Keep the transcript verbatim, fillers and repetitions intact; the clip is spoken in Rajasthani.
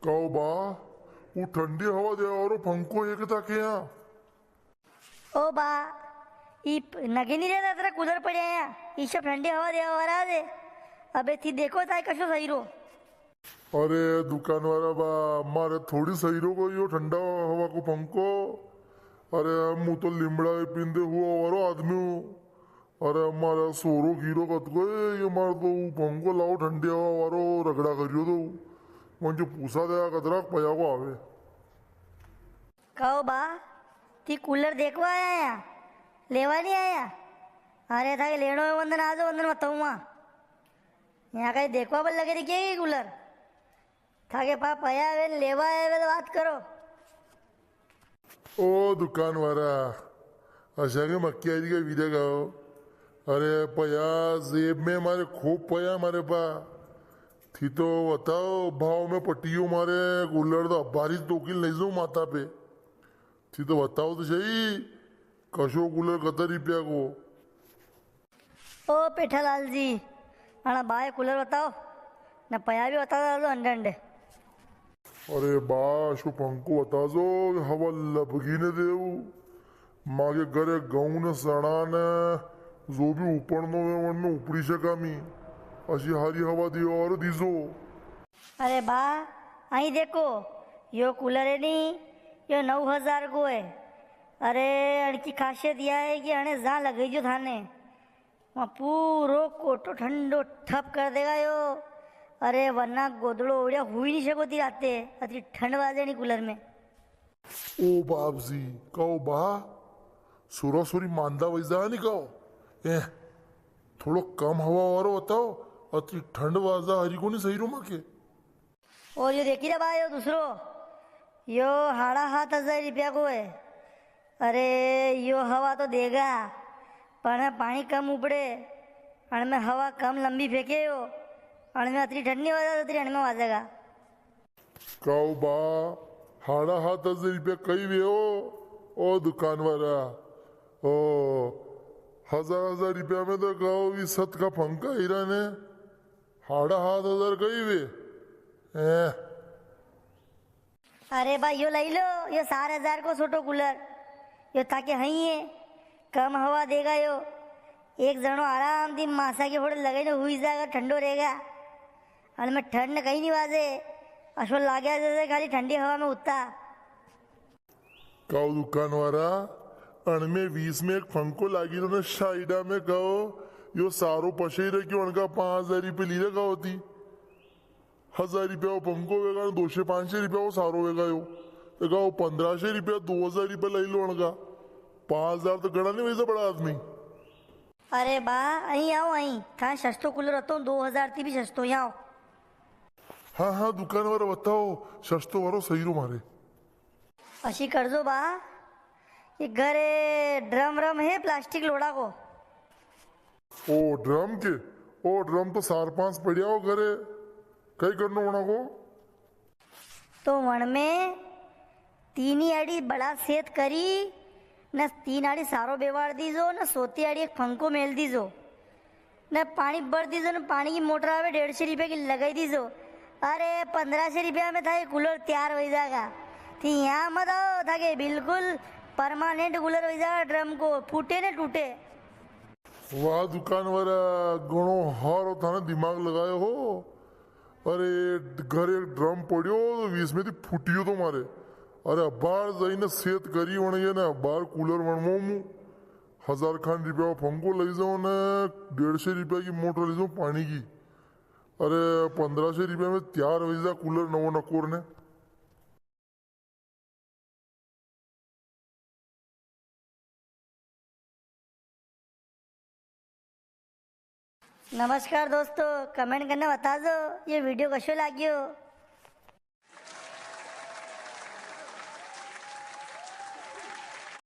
काओ बा, वो ठंडी हवा देवा वारो पंखो है के थाके यां? ओ बा, ई प-, नगे नी रेता अतरा कूलर पड़्या है, ई सब ठंडी हवा देवा वारा है। अबे थी देखो थाय कशो सही रो। अरे दुकान वारा बा, मारे थोड़ी सही रो कोई यो ठंडा हवा को पंखो। अरे मु तो लिमड़ा पींदे हुआ वारो आदमी हूँ। अरे मारा सोरो कीरो कत को है, ये मारे तो वो पंखो लाओ ठंडी हवा वारो रगड़ा करियो तो। मन जो पूछा दया कतरा पया को आवे। काओ बा, ती कूलर देखवा आया या लेवा नी आया? अरे थाके लेणो है वंदन आजो, वंदन बताऊंगा। यां कई देखवा बल लगे रखिए ये कूलर। थाके पा पया वे लेवा आया वे तो बात करो। ओ दुकान वारा, अशा के मक्यारी का वीरा गाओ। अरे पया जेब में मारे खूब पया मारे पा। थी तो बताओ भाव में पटियो मारे कूलर तो बारिश दो किल नहीं जाऊं माता पे। थी तो बताओ तो सही, कशो कूलर कतर रुपया को? ओ पेठालाल जी, अणा बाय कूलर बताओ, ने पया भी बता दो अंडे अंडे। अरे बा, अशो पंखो बता जो, हवा लपकी ने देऊ। मागे घरे गऊं ने सणा ने जो भी उपड़नो वे, वण में उपड़ी सका मी। अशी हारी हवा दियो और दीजो। अरे बा, अई देखो, यो कूलर है नी, यो नौ हजार को है। अरे, अणकी खासियत या है कि अणे जां लगई जो थाने, वां पूरो कोटो ठंडो ठप कर देगा यो। अरे, वरना गोदड़ो ओढ़्या हुई नी सको ती राते, अतरी ठंड वाजे नी कूलर में। ओ बाप जी, काओ बा, सोरा सोरी मांदा वई जा नी काओ। ए, थोड़ो कम हवा वारो बताओ, अतरी ठंड वाजा हरी कोनी सही रो माके। और यो देखी रे बा, यो दूसरो, यो हाड़ा हात हजार रुपया को है। अरे, यो हवा तो देगा, पण पाणी कम उपड़े, अणमें हवा कम लंबी फेंके यो, अणमें अतरी ठंड नी वाजा, अतरी अणमें वाजेगा। काओ बा, हाड़ा हात हजार रुपया कई वे हो, ओ दुकान वारा? ओ, हजार हजार रुपया में तो काओ भी सत का पंखा हीरा ने, हाड़ा हात हजार कई वे? हैं? अरे बा, यो लई लो, यो सार हजार को छोटो कूलर, यो थाके हई है, कम हवा देगा यो। एक जणो आराम दी मासा के फोड़े लगाई ने हुई जाएगा, ठंडो रहेगा। अणमें ठंड कई नी वाजे, असो लाग्या जैसे खाली ठंडी हवा में उत्ता। काओ दुकान वारा, अणमें वीस में एक पंखो लागी रो ने साइडा में काओ, यो सारो पसे ही रख्यो, अणका पाँच हजार रुपये ली रखा होती। हजार रुपया वो पंखो वेगा, दो सौ पाँच सौ रुपया वो सारो वेगा यो। तो काओ पन्द्रह सौ रुपया, दो हजार रुपया लई लो अणका। पाँच हजार तो घणा नी वैसा बड़ा आदमी। अरे बा, अई आओ, अई। थां सस्तो कूलर हतो, दो हजार ती भी सस्तो, अई आओ। हाँ, हाँ, दुकान वारा बताओ, सस्तो वारो सही रो मारे। अशी करजो बा, ये घरे ड्रम व्रम है प्लास्टिक लोड़ा को? ओ ड्रम के? ओ ड्रम तो सार पांच पड़िया हो घरे, कई करनो वणा को? तो वण में तीन ही आड़ी बड़ा सेत करी, न तीन आड़ी सारो बेवाड़ दीजो, न सोती आड़ी एक फंको मेल दीजो, न पाणी भर दीजो, न पाणी की मोटर आवे डेढ़ सौ रुपया की लगाई दीजो। अरे, पन्द्रह सौ रुपया में थाके कूलर तैयार होई जागा। थी यहाँ मत आओ, थाके बिल्कुल परमानेंट कूलर होई जागा, ड्रम को फूटे न टूटे। वाह दुकान वाला, घणो हारो थाने दिमाग लगायो हो। अरे, घरे एक ड्रम पड़ियो तो वीस में थी फूटियो तो मारे। अरे, अबार जाइने सेत करी वणगे ने अबार कूलर वणवो मु। हजार खान रुपया को फंको लई जाओ ने डेढ़ सौ रुपया की मोटर लई जाओ पाणी की। अरे, पन्द्रह सौ रुपया में तैयार होई जा कूलर नवो नकोर ने। नमस्कार दोस्तों, comment करने बताजो ये video कशो लाग्यो।